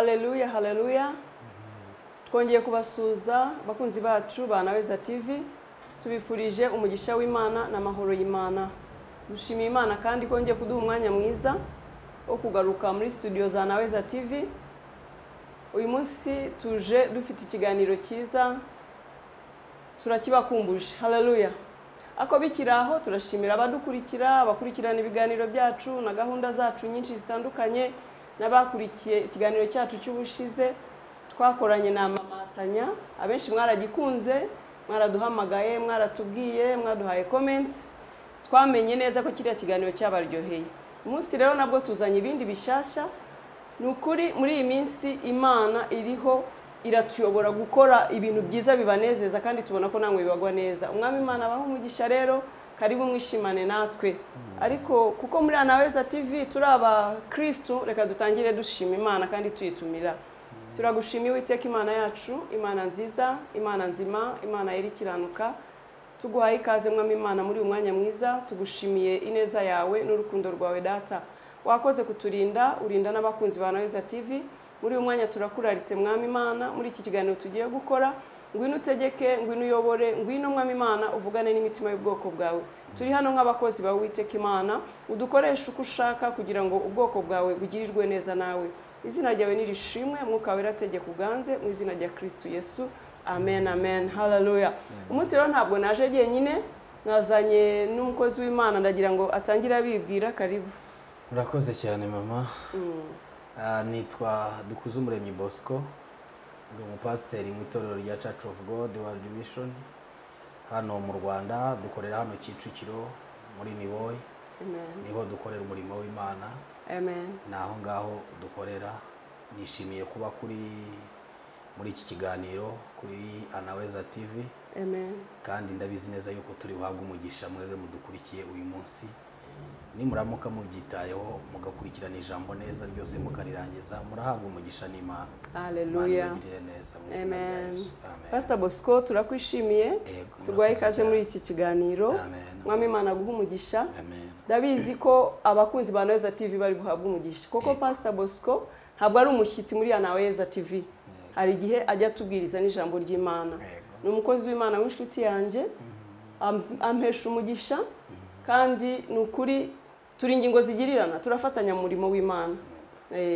Haleluya, haleluya. Twongeye kubasuza bakunzi bacu ba Naweza TV, tubifurije umugisha w'Imana n'amahoro y'Imana. Dushimiye Imana kandi kongeye kuduha umwanya mwiza wo kugaruka muri studio za Naweza TV. Uyu munsi tuje dufite ikiganiro cyiza, turakibakumbuje. Haleluya. Ako bikiraho turashimira abadukurikira, abakurikirana ibiganiro byacu na gahunda zacu nyinshi zitandukanye, n'abakurikiye ikiganiro cyacu cy'ubushize twakoranye na Mama Tanya. Abenshi mwaragikunze, mwaraduhamagaye, mwaratubwiye, mwaduhaye comments, twamenye neza ko kiriya kiganiro cyabaryoheye. Umunsi rero nabwo tuzanye ibindi bishasha. Ni ukuri muri iyi minsi Imana iriho iratuyobora gukora ibintu byiza bibanezeza, kandi tubona ko namwe bibagwa neza. Umwami Imana abaho umugisha rero, karibu mwishimane natwe. Ariko kuko muri Anaweza TV turi abakristo, reka dutangire dushima Imana kandi tuyitumira. Turagushimiye Uwiteka Imana yacu, Imana nziza, Imana nzima, Imana irikiranuka. Tuguhaye ikaze Mwami Imana muri uyu mwanya mwiza, tugushimiye ineza yawe n'urukundo rwawe Data. Wakoze kuturinda, urinda n'abakunzi ba Naweza TV. Muri uyu mwanya turakuraritse Mwami Imana, muri iki kiganiro tugiye gukora, ngwino utegeke, ngwino uyobore, ngwino Mwami Imana uvugane n'imitima y'ubwoko bwawe. Turi hano nk'abakozi bawe Uwiteka Imana, udukoreshe uko ushaka kugira ngo ubwoko bwawe bugirirwe neza nawe. Izina ryawe nirishimwe, Mwuka Wera ategeka uganze, mu izina rya Kristo Yesu. Amen, amen. Haleluya. Umunsi rero ntabwo naje jyenyine, nazanye n'umukozi w'Imana, ndagira ngo atangire abibwira. Karibu. Urakoze cyane mama. Nitwa Dukuzumuremyi Bosco, ndi umupasiteri mu itorero rya Church of God World Mission hano mu Rwanda. Dukorera hano Kicukiro muri Niboye. Amen. Niho dukorera umurimo w'Imana. Amen. Naho ngaho dukorera. Nishimiye kuba kuri muri iki kiganiro kuri Anaweza TV. Amen. Kandi ndabizi neza yuko turi buhabwe umugisha mwebwe mudukurikiye uyu munsi. Nimuramuka mubyitayeho mugakurikirana ijambo neza ryose mukarirangiza, murahabwa umugisha n'Imana. Haleluya. Amen. Pastor Bosco, turakwishimiye, tuguhaye ikaze muri iki kiganiro. Mwami Imana aguhe umugisha. Amen. Ndabizi ko abakunzi ba Naweza TV bari buhabwe umugisha, kuko Pastor Bosco ntabwo ari umushyitsi muri Anaweza TV. Hari igihe ajya atubwiriza n'ijambo ry'Imana. Ni umukozi w'Imana w'inshuti yanjye, ampesha umugisha, kandi ni ukuri turi ingingo zigirirana, turafatanya mu murimo w'Imana.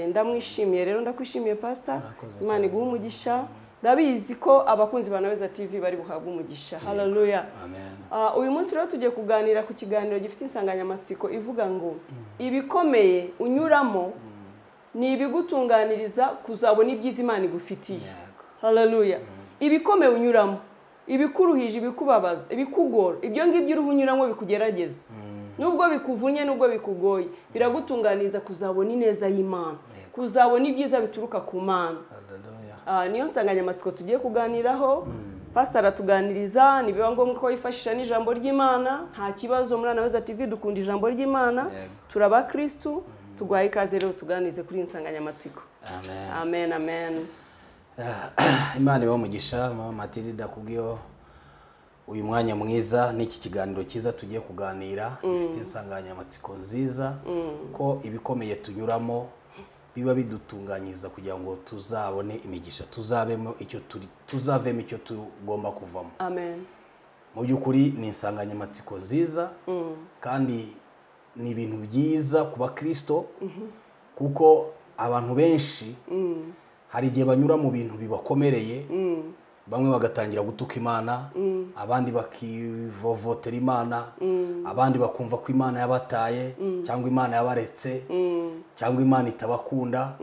Ndamwishimiye rero, ndakwishimiye Pastor. Imana iguhe umugisha. Ndabizi ko abakunzi ba Naweza TV bari buhabwe umugisha. Haleluya. Amen. Uyu munsi rero tugiye kuganira ku kiganiro gifite insanganyamatsiko ivuga ngo ibikomeye unyuramo ni ibigutunganiriza kuzabona ibyiza Imana igufitiye. Haleluya. Ibikomeye unyuramo, ibikuruhije, ibikubabaza, ibikugora, ibyo ngibyo uruhu unyuramo bikugerageza, nubwo bikuvunye, nubwo bikugoye, biragutunganiriza kuzabona ineza y'Imana, kuzabona ibyiza bituruka ku Mana. Niyo nsanganyamatsiko tugiye kuganiraho. Pastor aratuganiriza, nibiba ngombwa ko yifashisha n'ijambo ry'Imana, nta kibazo. Muri Anaweza TV dukunda ijambo ry'Imana, turaba Kristo. Tuguhaye ikaze rero tuganirize kuri insanganyamatsiko. Amen. Amen, amen. Imana ibahe umugisha Mama Matilda kubwiyo uyu mwanya mwiza n'iki kiganiro cyiza tugiye kuganira, gifite insanganyamatsiko nziza, ko ibikomeye tunyuramo biba bidutunganyiriza kugira ngo tuzabone imigisha, tuzabemo icyo turi, tuzavemo icyo tugomba kuvamo. Amen. Mu by'ukuri ni insanganyamatsiko nziza, kandi ni ibintu byiza ku bakristo, kuko abantu benshi hari igihe banyura mu bintu bibakomereye, bamwe bagatangira gutuka Imana, abandi bakivovotera Imana, abandi bakumva ko Imana yabataye, cyangwa Imana yabaretse, cyangwa Imana itabakunda.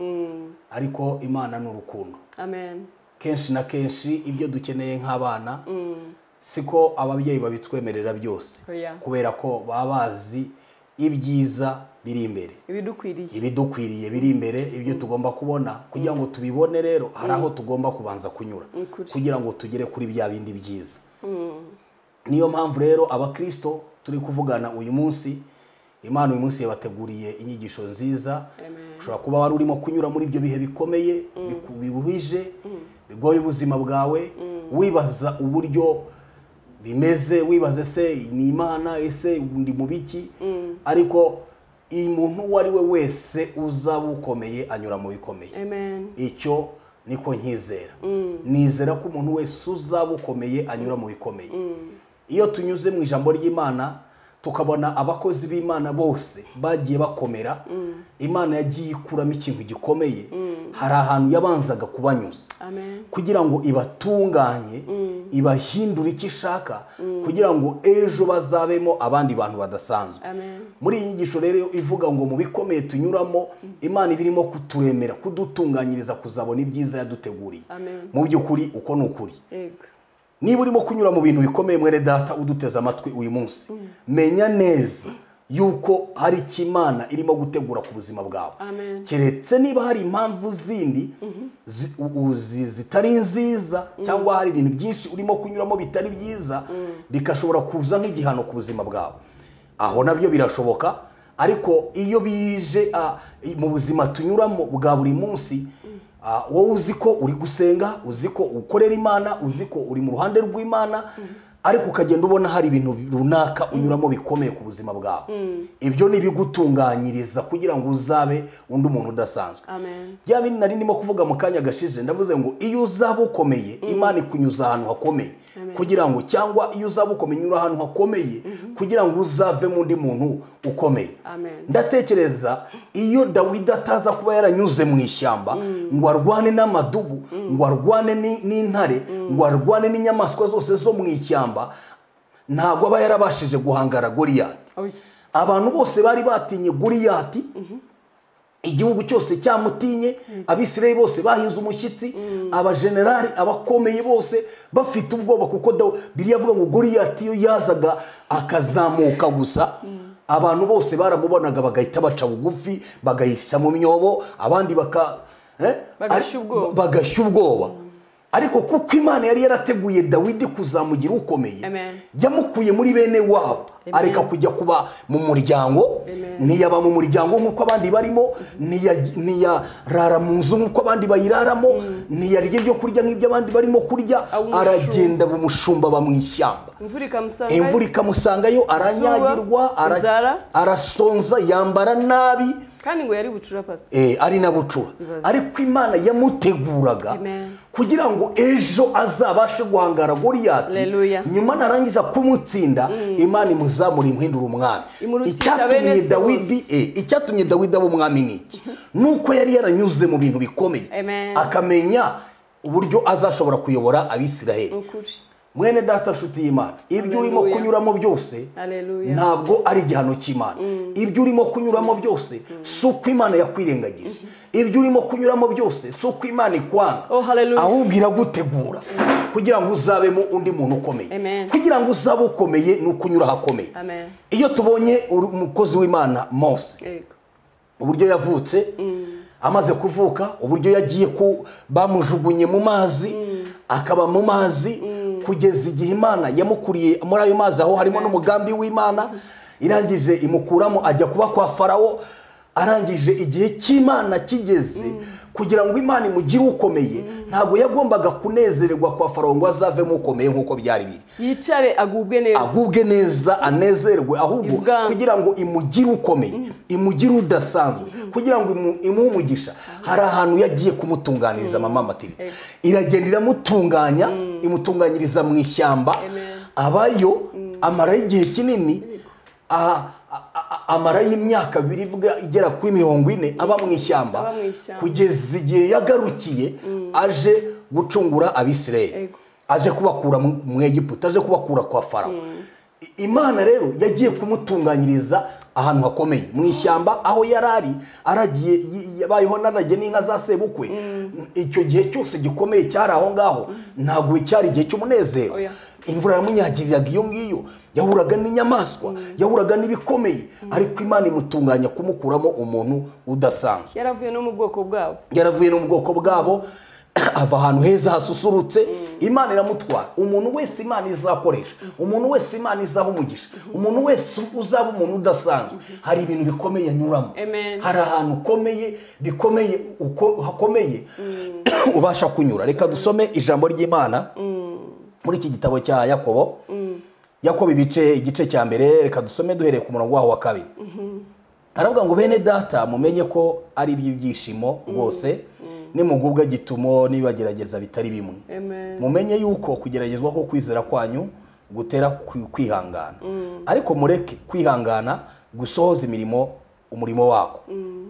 Ariko Imana ni urukundo. Amen. Kenshi na kenshi ibyo dukeneye nk'abana siko ababyeyi babitwemerera byose, kubera ko baba bazi ibyiza biri imbere, ibidukwiriye biri imbere, ibyo tugomba kubona. Kugira ngo tubibone rero hari aho tugomba kubanza kunyura kugira ngo tugere kuri bya bindi byiza. Niyo mpamvu rero abakristo turi kuvugana uyu munsi, Imana uyu munsi yabateguriye inyigisho nziza. Ushobora kuba wari urimo kunyura muri ibyo bihe bikomeye, biruhije, bigoye ubuzima bwawe, wibaza uburyo bimeze, wibaze se ni Imana, ese ndi mu biki? Ariko Umuntu uwo ari we wese uzaba ukomeye anyura mu bikomeye. Icyo niko nkizera. Nizera ko umuntu wese uzaba ukomeye anyura mu bikomeye. Iyo tunyuze mu ijambo ry'Imana tukabona abakozi b'Imana bose bagiye bakomera, Imana yagiye ikuramo ikintu gikomeye. Hari ahantu yabanzaga kubanyuza kugira ngo ibatunganye, ibahindure icyo ishaka, kugira ngo ejo bazabemo abandi bantu badasanzwe. Muri iyi nyigisho rero ivuga ngo mu bikomeye tunyuramo, Imana ibirimo kuturemera, kudutunganyiriza kuzabona ibyiza yaduteguriye. Mu by'ukuri uko ni ukuri. Niba urimo kunyura mu bintu bikomeye mwene data uduteze amatwi uyu munsi, menya neza yuko hari Imana irimo gutegura ku buzima bwawe. Keretse niba hari impamvu zindi zitari nziza, cyangwa hari ibintu byinshi urimo kunyuramo bitari byiza, bikashobora kuza nk'igihano ku buzima bwawe, aho nabyo birashoboka. Ariko iyo bije mu buzima tunyuramo bwa buri munsi, wowe uzi ko uri gusenga, uzi ko ukorera Imana, uzi ko uri mu ruhande rw'Imana, ariko ukagenda ubona hari ibintu runaka unyuramo bikomeye ku buzima bwawe, ibyo ni bigutunganyiriza kugira ngo uzabe undi muntu udasanzwe. Bya bindi nari ndimo kuvuga mu kanya gashize, ndavuze ngo iyo uzaba ukomeye, Imana ikunyuza ahantu hakomeye kugira ngo, cyangwa iyo uzaba ukomeye unyura ahantu hakomeye kugira ngo uzave mu undi muntu ukomeye. Ndatekereza iyo Dawidi ataza kuba yaranyuze mu ishyamba ngo arwane n'amadubu, ngo arwane n'intare, ngo arwane n'inyamaswa zose zo mu ishyamba, ntabwo aba yarabashije guhangara Goliyati. Abantu bose bari batinye Goliyati, igihugu cyose cyamutinye, Abisirayeli bose bahinze umushyitsi, abajenerali abakomeye bose bafite ubwoba, kuko Bibiliya avuga ngo Goliyati iyo yazaga akazamuka gusa, abantu bose baramubonaga bagahita baca bugufi, bagahisha mu myobo, abandi bagashya ubwoba. Ariko kuko Imana yari yarateguye Dawidi kuzamugira ukomeye, yamukuye muri bene wabo, areka kujya kuba mu muryango, ntiyaba mu muryango nk'uko abandi barimo, ntiyarara mu nzu nk'uko abandi bayiraramo, ntiyarya ibyo kurya nk'ibyo abandi barimo kurya, aragenda bumushumba bamwishyamba, imvura ikamusangayo, aranyagirwa, arasonza, yambara nabi, kandi ngo yari bucura pastor, ari na bucura. Ariko Imana yamuteguraga kugira ngo ejo azabashe guhangara Goliyati, nyuma narangiza kumutsinda, Imana imuzamura imuhindura umwami. Icyatumye Dawidi aba umwami ni iki? Nuko yari yaranyuze mu bintu bikomeye, akamenya uburyo azashobora kuyobora Abisirayeli. Mwene data nshuti y'Imana, ibyo urimo kunyuramo byose ntabwo ari igihano cy'Imana. Ibyo urimo kunyuramo byose si uko Imana yakwirengagije. Ibyo urimo kunyuramo byose si uko Imana ikwanga, ahubwo iragutegura kugira ngo uzabemo undi muntu ukomeye. Kugira ngo uzabe ukomeye ni ukunyura ahakomeye. Iyo tubonye umukozi w'Imana Mose, uburyo yavutse, amaze kuvuka, uburyo yagiye ku bamujugunye mu mazi, akaba mu mazi kugeza igihe Imana yamukuriye muri ayo mazi, aho harimo n'umugambi w'Imana, irangije imukuramo ajya kuba kwa Farawo. Arangije igihe cy'Imana kigeze kugira ngo Imana imugire ukomeye, ntabwo yagombaga kunezererwa kwa Farawo ngo azavemo ukomeye nk'uko byari biri, yicare agubwe neza, agubwe neza anezerwe, ahubwo kugira ngo imugire ukomeye, imugire udasanzwe, kugira ngo imuhe umugisha. Hari ahantu yagiye kumutunganiriza mama Matilda, iragenda iramutunganya, imutunganyiriza mu ishyamba, abayo amarayo igihe kinini, amara y'imyaka ibiri ivuga igera kuri 40 aba mu ishyamba, kugeza igihe yagarukiye aje gucungura Abisirayeli, aje kubakura mu Egiputa, aje kubakura kwa Farawo. Imana rero yagiye kumutunganyiriza ahantu hakomeye mu ishyamba, aho yarari aragiye, yabayeho naragiye n'inka za sebukwe. Icyo gihe cyose gikomeye cyari aho ngaho, ntabwo cyari igihe cy'umunezero. Imvura yamunyagiriraga iyo ngiyo, yahuraga n'inyamaswa, yahuraga n'ibikomeye, ariko Imana imutunganya kumukuramo umuntu udasanzwe. Yaravuye no mu bwoko bwabo, yaravuye no mu bwoko bwabo, ava ahantu heza hasusurutse, Imana iramutwara. Umuntu wese Imana izakoresha, umuntu wese Imana izaha umugisha, umuntu wese uzaba umuntu udasanzwe, hari ibintu bikomeye anyuramo, hari ahantu ukomeye bikomeye uko hakomeye ubasha kunyura. Reka dusome ijambo ry'Imana muri iki gitabo cya Yakobo. Yakobo ibice igice cya mbere, reka dusome duhereye ku murongo waho wa 2. Aravuga ngo bene data mumenye ko ari iby'ibyishimo rwose nimugubwa gitumo nibagerageza bitari bimwe. Mumenye yuko kugeragezwa ko kwizera kwanyu gutera kwihangana. Ariko mureke kwihangana gusohoza umurimo wako.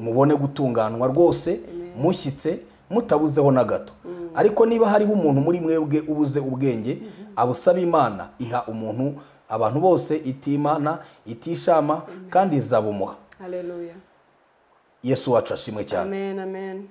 Mubone gutunganwa rwose mushyitse mutabuzeho na gato. Ariko niba hariho umuntu muri mwebwe ubuze ubwenge, abusaba Imana iha umuntu abantu bose itimana itishama kandi izabumuha. Haleluya. Yesu wacu ashimwe cyane. Amen, amen.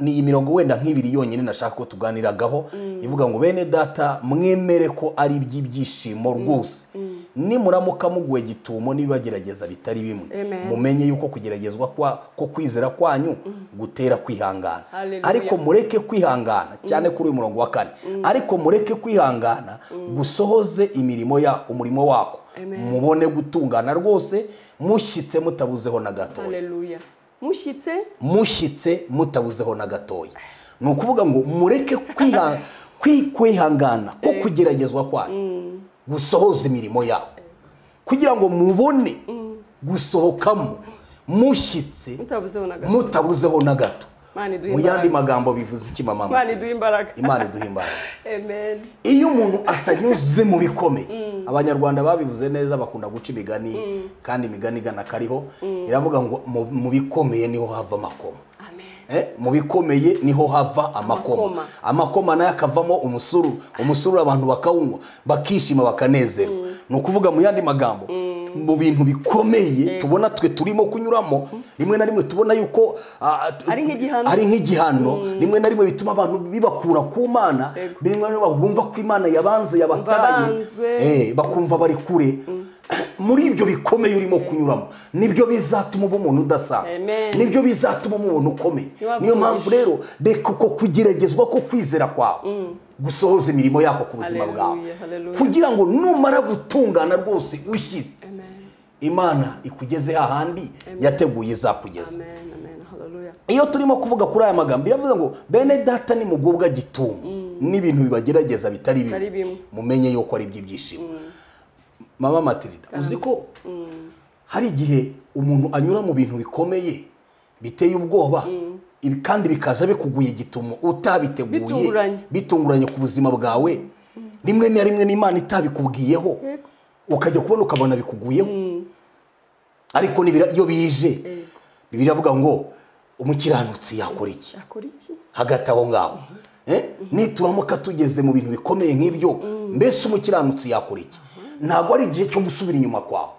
Ni imirongo wenda nk'ibiri yonyine nashaka ko tuganiragaho, ivuga ngo bene data mwemere ko ari iby'ibyishimo rwose nimuramuka muguwe gitumo nibagerageza bitari bimwe. Mumenye yuko kugeragezwa ko kwizera kwanyu gutera kwihangana. Ariko mureke kwihangana cyane kuri uyu murongo wa 4. Ariko mureke kwihangana gusohoze imirimo ya umurimo wako. Mubone gutungana rwose mushyitse mutabuzeho na gatoya. Haleluya. Mushyitse mutabuzeho na gatoya. Ni ukuvuga ngo mureke kwihangana ko kugeragezwa kwanyu gusohoza imirimo yako, kugira ngo mubone gusohokamo mushyitse mutabuzeho na gato. Mu yandi magambo bivuze iki mama? Imana iduha imbaraga. Imana iduha imbaraga. Amen. Iyo umuntu atanyuze mu bikomeye, Abanyarwanda babivuze neza, bakunda guca imigani kandi imigani igana kariho, iravuga ngo mu bikomeye niho hava amakoma. Amen. Mu bikomeye niho hava amakoma. Amakoma nayo akavamo umusuru, umusuru abantu bakawunywa bakishima bakanezerwa. Ni ukuvuga mu yandi magambo, mu bintu bikomeye tubona twe turimo kunyuramo, rimwe na rimwe tubona yuko ari nk'igihano, rimwe na rimwe bituma abantu bibakura ku Mana, rimwe na rimwe bumva ko Imana yabanze yabataye, bakumva bari kure. Muri ibyo bikomeye urimo kunyuramo nibyo bizatuma uba umuntu udasanzwe, nibyo bizatuma umuntu ukomeye. Niyo mpamvu rero reka uko kugeragezwa ko kwizera kwawe gusohoza imirimo yako ku buzima bwawe, kugira ngo numara gutungana rwose ushyitse, Imana ikugeze ahandi yateguye izakugeza. Iyo turimo kuvuga kuri aya magambo, biravuze ngo bene data nimugubwa gitumo n'ibintu bibagerageza bitari bimwe, mumenye yuko ari iby'ibyishimo. Mama Matilda, uzi ko hari igihe umuntu anyura mu bintu bikomeye biteye ubwoba, kandi bikaza bikuguye gitumo utabiteguye, bitunguranye ku buzima bwawe, rimwe na rimwe n'Imana itabikubwiyeho, ukajya kubona ukabona bikuguyeho. Ariko iyo bije, Bibiliya iravuga ngo umukiranutsi yakora iki? Hagati aho ngaho nituramuka tugeze mu bintu bikomeye nk'ibyo, mbese umukiranutsi yakora iki? Ntabwo ari igihe cyo gusubira inyuma kwawe,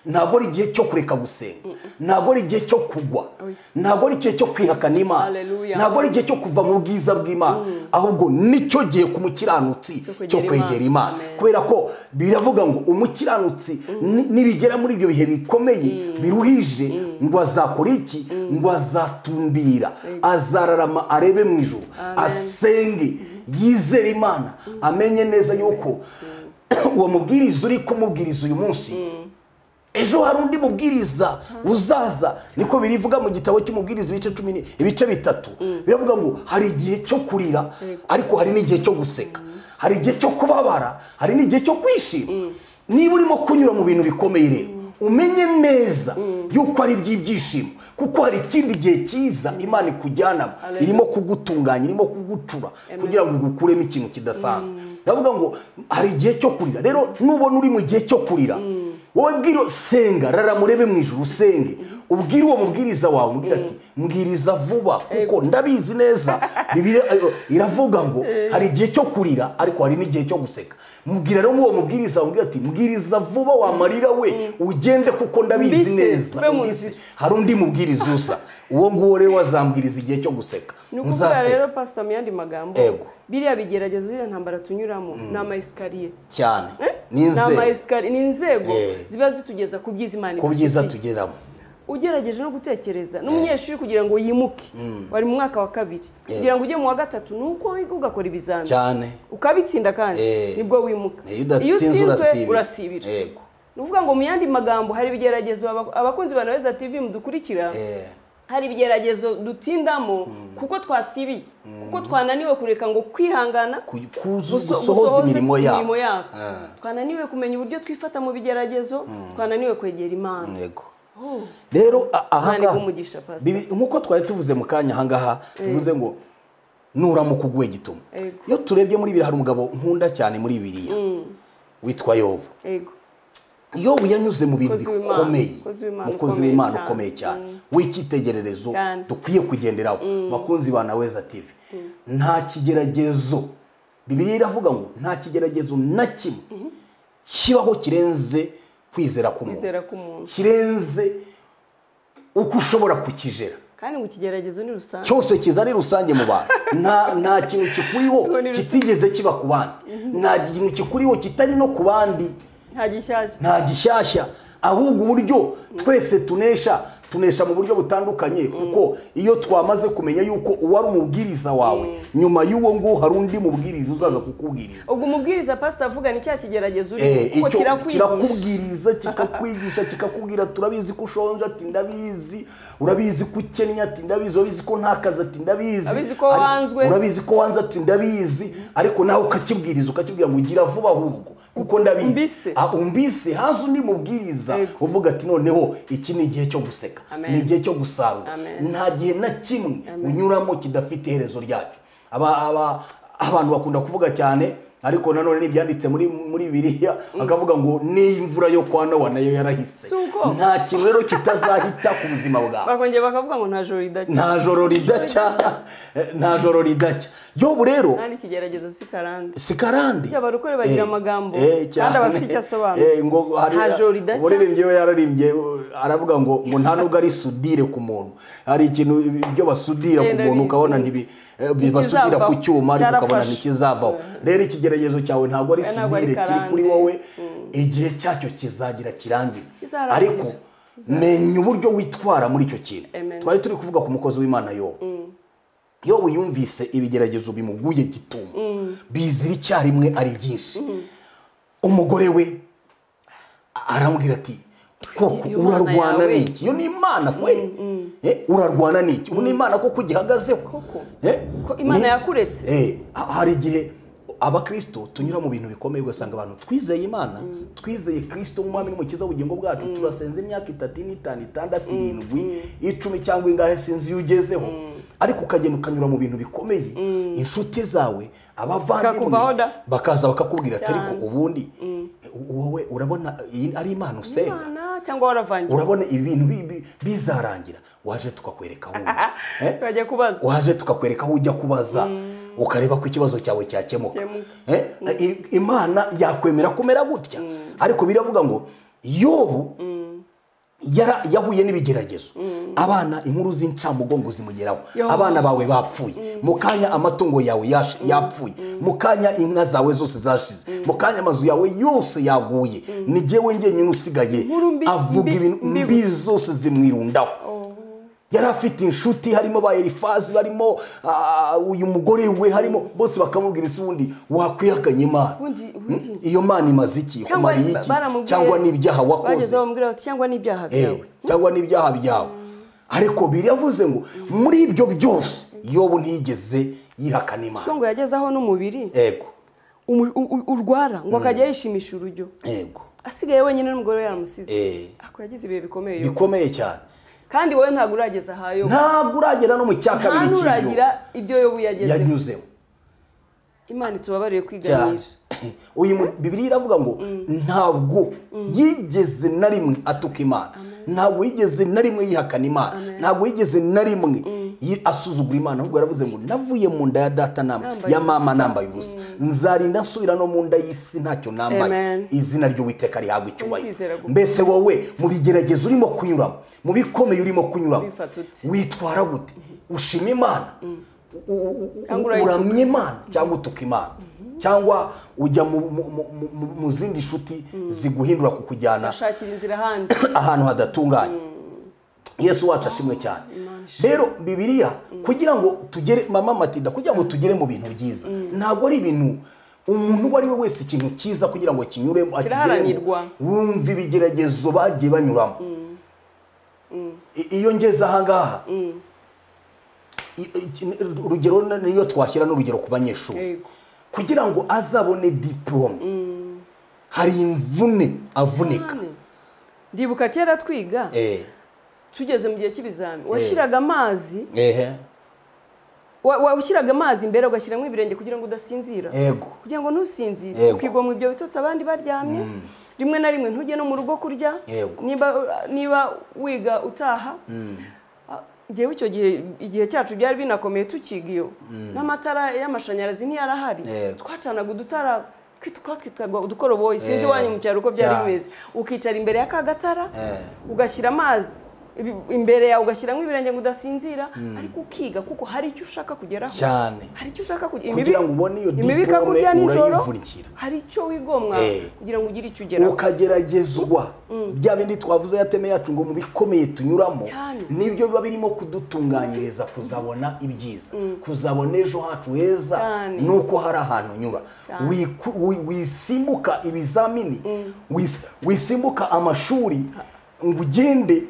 ntabwo ari igihe cyo kureka gusenga, ntabwo ari igihe cyo kugwa, ntabwo ari igihe cyo kwihakana Imana, ntabwo ari igihe cyo kuva mu bwiza bw'Imana, ahubwo nicyo gihe ku mukiranutsi cyo kwegera Imana. Kubera ko biravuga ngo umukiranutsi nibigera muri ibyo bihe bikomeye biruhije, ngo azakora iki? Ngo azatumbira, azararama arebe mu ijuru, asenge, yizere Imana, amenye neza yuko uwo mubwiriza uri kumubwiriza uyu munsi, ejo hari undi mubwiriza uzaza. Niko birivuga mu gitabo cy'umubwiriza ibice 10 ibice 3, biravuga ngo hari igihe cyo kurira, ariko hari n'igihe cyo guseka, hari igihe cyo kubabara, hari n'igihe cyo kwishima. Niba urimo kunyura mu bintu bikomeye rero, umenye neza yuko ari iby'ibyishimo, kuko hari ikindi gihe cyiza Imana ikujyanamo, irimo kugutunganya, irimo kugucura kugira ngo igukuremo ikintu kidasanzwe. Ndavuga ngo hari igihe cyo kurira. Rero nubona uri mu gihe cyo kurira, wowe bwira senga, rara murebe mu ijuru usenge, ubwire uwo mubwiriza wawe, umubwire ati mbwiriza vuba kuko ndabizi neza. Bibiliya iravuga ngo hari igihe cyo kurira, ariko hari n'igihe cyo guseka. Mubwira rero uwo mubwiriza, umubwire ati mbwiriza vuba wamarira we ugende kuko ndabizi neza hari undi mubwiriza usa, uwo nguwo rero wazambwiriza igihe cyo guseka. Nzaseka. Rero pastor, mu yandi magambo, biriya bigeragezo ziriya ntambara tunyuramo ni ama escalier cyane, ni inzego ziba zitugeza ku byiza Imana, ku byiza tugeramo. Ugerageje no gutekereza n'umunyeshuri kugira ngo yimuke, wari mu mwaka wa 2 kugira ngo ujye mu wa 3, nuko wiga ugakora ibizami cyane ukabitsinda, kandi nibwo wimuka. Iyo utsinzwe urasibira. Nuvuga ngo mu yandi magambo hari ibigeragezo, abakunzi ba Noheza TV mudukurikira, hari ibigeragezo dutindamo kuko twasibiye, kuko twananiwe kureka ngo kwihangana gusohoza imirimo yabo, twananiwe kumenya uburyo twifata mu bigeragezo, twananiwe kwegera Imana. Rero ahangaha nkuko twari tuvuze mu kanya ahangaha tuvuze ngo nuramuka uguye gitumo. Iyo turebye muri Bibiliya hari umugabo nkunda cyane muri Bibiliya witwa Yobu. Yobu yanyuze mu bintu bikomeye, umukozi w'Imana ukomeye cyane w'icyitegererezo dukwiye kugenderaho. Bakunzi ba Naweza TV, nta kigeragezo, Bibiliya iravuga ngo nta kigeragezo na kimwe kibaho kirenze kwizera k'umuntu, kirenze uko ushobora kukijera. Kandi ngo ikigeragezo ni rusange, cyose kiza ari rusange mu bantu. Nta kintu kikuriho kitigeze kiba ku bandi, nta kintu kikuriho kitari no ku bandi, nta gishyashya. Ahubwo uburyo twese tunesha mu buryo butandukanye, kuko iyo twamaze kumenya yuko uwari umubwiriza wawe nyuma y'uwo nguwo hari undi mubwiriza uzaza kukubwiriza. Ubwo umubwiriza pastor avuga ni cya kigeragezo uri kuko kirakubwiriza, kikakwigisha, kikakubwira turabizi ko ushonje, ati ndabizi, urabizi ko ukennye, ati ndabizi, urabizi ko nta kazi, ati ndabizi, urabizi ko wanzwe, urabizi ko wanze, ati ndabizi. Ariko nawe ukakibwiriza, ukakibwira ngo ugira vuba ahubwo kuko ndabizi. Umbise haza undi mubwiriza uvuga ati noneho iki ni igihe cyo guseka, ni igihe cyo gusarura. Nta gihe na kimwe unyuramo kidafite iherezo ryacyo. Abantu bakunda kuvuga cyane, ariko nanone n'ibyanditse muri Bibiliya akavuga ngo n'imvura yo kwa Nowa nayo yarahise. Nta kintu rero kitazahita ku buzima bwawe. Bakongera bakavuga ngo nta joro ridacya, nta joro ridacya, nta joro ridacya. Yobu rero kandi ikigeragezo si karande, si karande. Abarokore bagira amagambo kandi abafite icyo asobanura. Ngo nta joro ridacya. Umuririmbyi we yararimbye aravuga ngo nta nubwo ari sudire ku muntu, hari ikintu ibyo basudira ku muntu ukabona ntibi basudira ku cyuma ariko ukabona ntikizavaho. Rero ikigeragezo cyawe ntabwo ari sudire kiri kuri wowe, igihe cyacyo kizagira kirangira. Ariko menya uburyo witwara muri icyo kintu. Twari turi kuvuga ku mukozi w'Imana Yobu. Yobu yumvise ibigeragezo bimuguye gitumo, bizira icyarimwe ari byinshi. Umugore we aramubwira ati koko urarwana n'iki? Iyo ni Imana kwe. Urarwana n'iki? Ubu ni Imana koko ugihagazeho? Ko Imana yakuretse. Hari igihe abakristo tunyura mu bintu bikomeye, ugasanga abantu twizeye Imana, twizeye Kristo nk'umwami n'umukiza w'ubugingo bwacu, turasenze imyaka 3, 5, 6, 7, 10 cyangwa ingahe sinzi iyo ugezeho, ariko ukagenda ukanyura mu bintu bikomeye, inshuti zawe, abavandimwe bakaza bakakubwira ati ariko ubundi wowe urabona ari Imana usenga cyangwa waravangiye, urabona ibintu bizarangira, waje tukakwereka aho ujya kubaza, waje tukakwereka aho ujya kubaza, ukareba ko ikibazo cyawe cyakemuka. Imana yakwemera kumera gutya. Ariko biravuga ngo Yobu yahuye n'ibigeragezo, abana inkuru z'incamugongo zimugeraho, abana bawe bapfuye mu kanya, amatungo yawe yapfuye mu kanya, inka zawe zose zashize mu kanya, amazu yawe yose yaguye, ni jyewe njyenyine usigaye. Avuga ibintu mbi zose zimwirundaho. Yari afite inshuti harimo ba Elifazi, barimo uyu mugore we, harimo bose bakamubwira isi ubundi wakwihakanye Imana, iyo Mana imaze iki, kumariye iki, cyangwa n'ibyaha wakoze, cyangwa n'ibyaha byawe, cyangwa n'ibyaha byawe. Ariko biravuze ngo muri ibyo byose Yobu ntiyigeze yihakana Imana. Ngo yagezeho n'umubiri yego urwara ngo akajya yishimisha urujyo, yego asigaye wenyine n'umugore we yaramusize. Ako yagize ibihe bikomeye, bikomeye cyane. Kandi wowe ntabwo urageza ahayo, ntabwo uragera no mu cya kabiri cy'ibyo, nturagira ibyo Yobu yanyuzemo. Imana itubabariye kwiganisha. Uyu Bibiliya iravuga ngo ntabwo yigeze na rimwe atuka Imana, ntabwo yigeze na rimwe yihakana Imana, ntabwo yigeze na rimwe asuzugura Imana, ahubwo yaravuze ngo navuye mu nda ya data ya mama nambaye ubusa, nzarinda nsubira no mu nda y'isi ntacyo nambaye, izina ry'Uwiteka rihabwa icyubahiro. Mbese wowe mu bigeragezo urimo kunyuramo, mu bikomeye urimo kunyuramo, witwara gute? Ushima Imana, uramye Imana, cyangwa utuka Imana, cyangwa ujya mu zindi nshuti ziguhindura kukujyana ahantu hadatunganye. Yesu wacu ashimwe cyane. Rero Bibiliya kugira ngo tugere, mama Matilda, kugira ngo tugere mu bintu byiza, ntabwo ari ibintu umuntu uwo ari we wese ikintu cyiza kugira ngo kinyuremo akigeremo, wumva ibigeragezo bagiye banyuramo. Iyo ngeze aha ngaha, urugero niyo twashyira n'urugero ku banyeshuri, kugira ngo azabone diplome hari imvune avunika. Ndibuka kera twiga tugeze mu gihe cy'ibizami washyiraga amazi washyiraga amazi imbere ugashyiramo ibirenge kugira ngo udasinzira, kugira ngo ntusinzire, ukigomwa ibyo bitotsi abandi baryamye. Rimwe na rimwe ntujye no mu rugo kurya niba wiga utaha. Njyewe icyo gihe igihe cyacu byari binakomeye tukiga iyo n'amatara y'amashanyarazi ntiyarahari, twacanaga udutara twitwaga udukoroboyi, sinzi wanyu mu cyaro uko byari bimeze. Ukicara imbere ya kagatara ugashyira amazi imbere yawe ugashyiramo ibirenge ngo udasinzira, ariko ukiga kuko hari icyo ushaka kugeraho cyane, hari icyo ushaka kugira ngo ubone iyo diplome urayivunikira, hari icyo wigomwa kugira ngo ugire icyo ugeraho, ukageragezwa. Bya bindi twavuze yateme yacu ngo mu bikomeye tunyuramo nibyo biba birimo kudutunganyiriza kuzabona ibyiza, kuzabona ejo hacu heza, nuko hari ahantu unyura. Wisimbuka ibizamini, wisimbuka amashuri, ngo ugende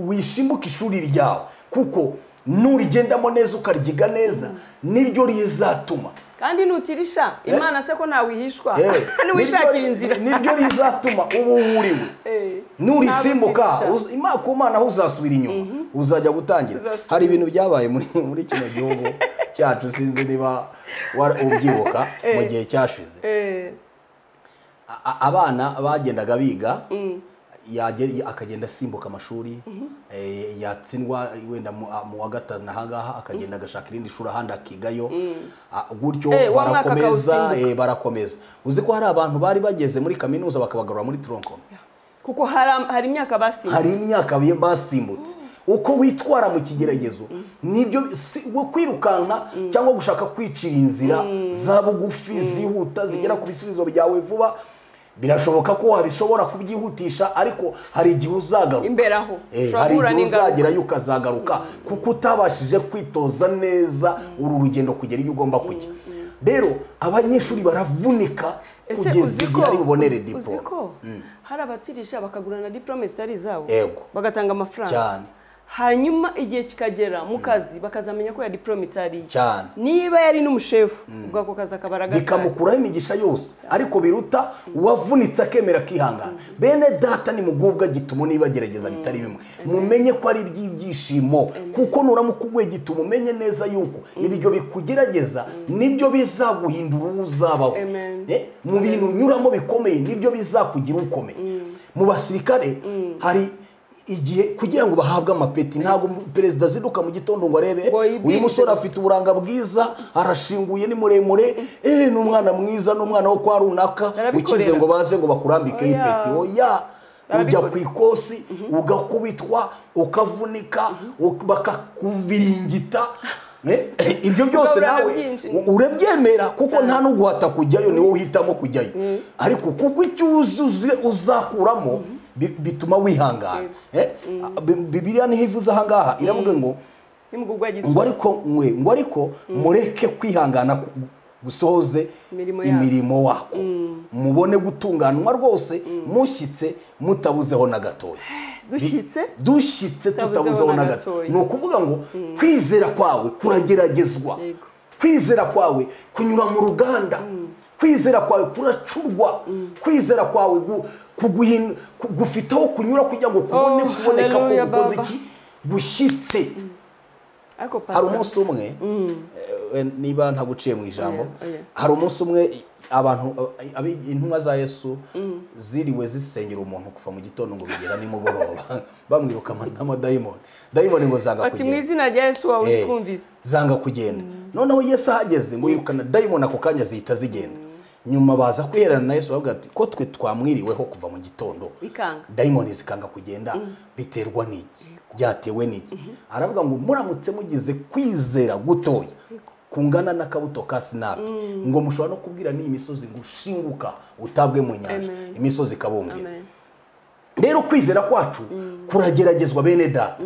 wisimbuke ishuri ryawe, kuko nurigendamo neza ukaryiga neza niryo rizatuma. Kandi nutirisha Imana se ko nawihishwa niwishakira inzira, niryo rizatuma ubu wuriwe. Nurisimbuka ku Mana aho uzasubira inyuma, uzajya gutangira. Hari ibintu byabaye muri kino gihugu cyacu, sinzi niba ubyibuka mu gihe cyashize. Abana bagendaga biga, akagenda asimbuka amashuri, yatsindwa wenda mu wa gatanu ahangaha akagenda agashaka irindi shuri ahandi akigayo, gutyo barakomeza barakomeza. Uzi ko hari abantu bari bageze muri kaminuza bakabagarura muri tronkom, kuko hari imyaka basimbutse, hari imyaka basimbutse. Uko witwara mu kigeragezo nibyo kwirukanka cyangwa gushaka kwicira inzira za bugufi zihuta zigera ku bisubizo byawe vuba. Birashoboka ko wabishobora kubyihutisha, ariko hari igihe uzagaruka imbere aho, hari igihe uzagerayo ukazagaruka kuko utabashije kwitoza neza uru rugendo kugera iyo ugomba kujya. Rero abanyeshuri baravunika kugeza igihe ari bubonere diplome. Hari abatirisha bakagurana diplome zitari izabo, bagatanga amafaranga cyane, hanyuma igihe kikagera mu kazi bakazamenya ko ya diplome itari cyane, niba yari n'umushefu ubwo ako kazi akabaraga bikamukuraho imigisha yose. Ariko biruta uwavunitse akemera akihangana. Bene data ni mugubwa gitumo niba gerageza bitari bimwe, mumenye ko ari iby'ibyishimo, kuko nuramuka gitumo umenye neza yuko ibyo bikugerageza nibyo bizaguhindura uzabaho. Mu bintu unyuramo bikomeye nibyo bizakugira ukomeye. Mu basirikare hari igihe kugira ngo bahabwe amapeti, ntabwo perezida azinduka mu gitondo ngo arebe uyu musore afite uburanga bwiza, arashinguye, ni muremure, ni umwana mwiza, ni umwana wo kwa runaka ukize, ngo baze ngo bakurambike ipeti. Oya, ujya ku ikosi ugakubitwa, ukavunika, bakakuviringita. Ibyo byose nawe urabyemera kuko nta n'uguhata kujyayo, ni wowe uhitamo kujyayo. Ariko kuko icyo uzakuramo bituma wihangana. Bibiliya niho ivuze ahangaha iravuga ngo ngo ariko mureke kwihangana gusohoze imirimo wako, mubone gutunganwa rwose, mushyitse mutabuzeho na gatoya. Dushyitse tutabuzeho na gato. Ni ukuvuga ngo kwizera kwawe kurageragezwa, kwizera kwawe kunyura mu ruganda, kwizera kwawe kuracurwa, kwizera kwawe gufitaho kunyura kugira ngo kubone kuboneka ko gukoze iki gushyitse. Hari umunsi umwe, niba ntaguciye mu ijambo, hari umunsi umwe abantu intumwa za Yesu ziriwe zisengera umuntu kuva mu gitondo ngo bigera nimugoroba, bamwirukana n'amadayimoni. Dayimoni ngo zanga kugenda, ati mu izina rya Yesu wawe twumvise, zanga kugenda. Noneho Yesu ahageze ngo yirukana dayimoni ako kanya zihita zigenda. Nyuma baza kwiherana na Yesu bavuga ati ko twe twamwiriweho kuva mu gitondo dayimoni zikanga kugenda, biterwa n'iki? Byatewe n'iki? Aravuga ngo muramutse mugize kwizera gutoya kungana n'akabuto ka sinapi, ngo mushobora no kubwira n'iyi misozi ngo ushinguka utabwe mu nyanja, imisozi ikabumvira. Rero kwizera kwacu kurageragezwa bene data,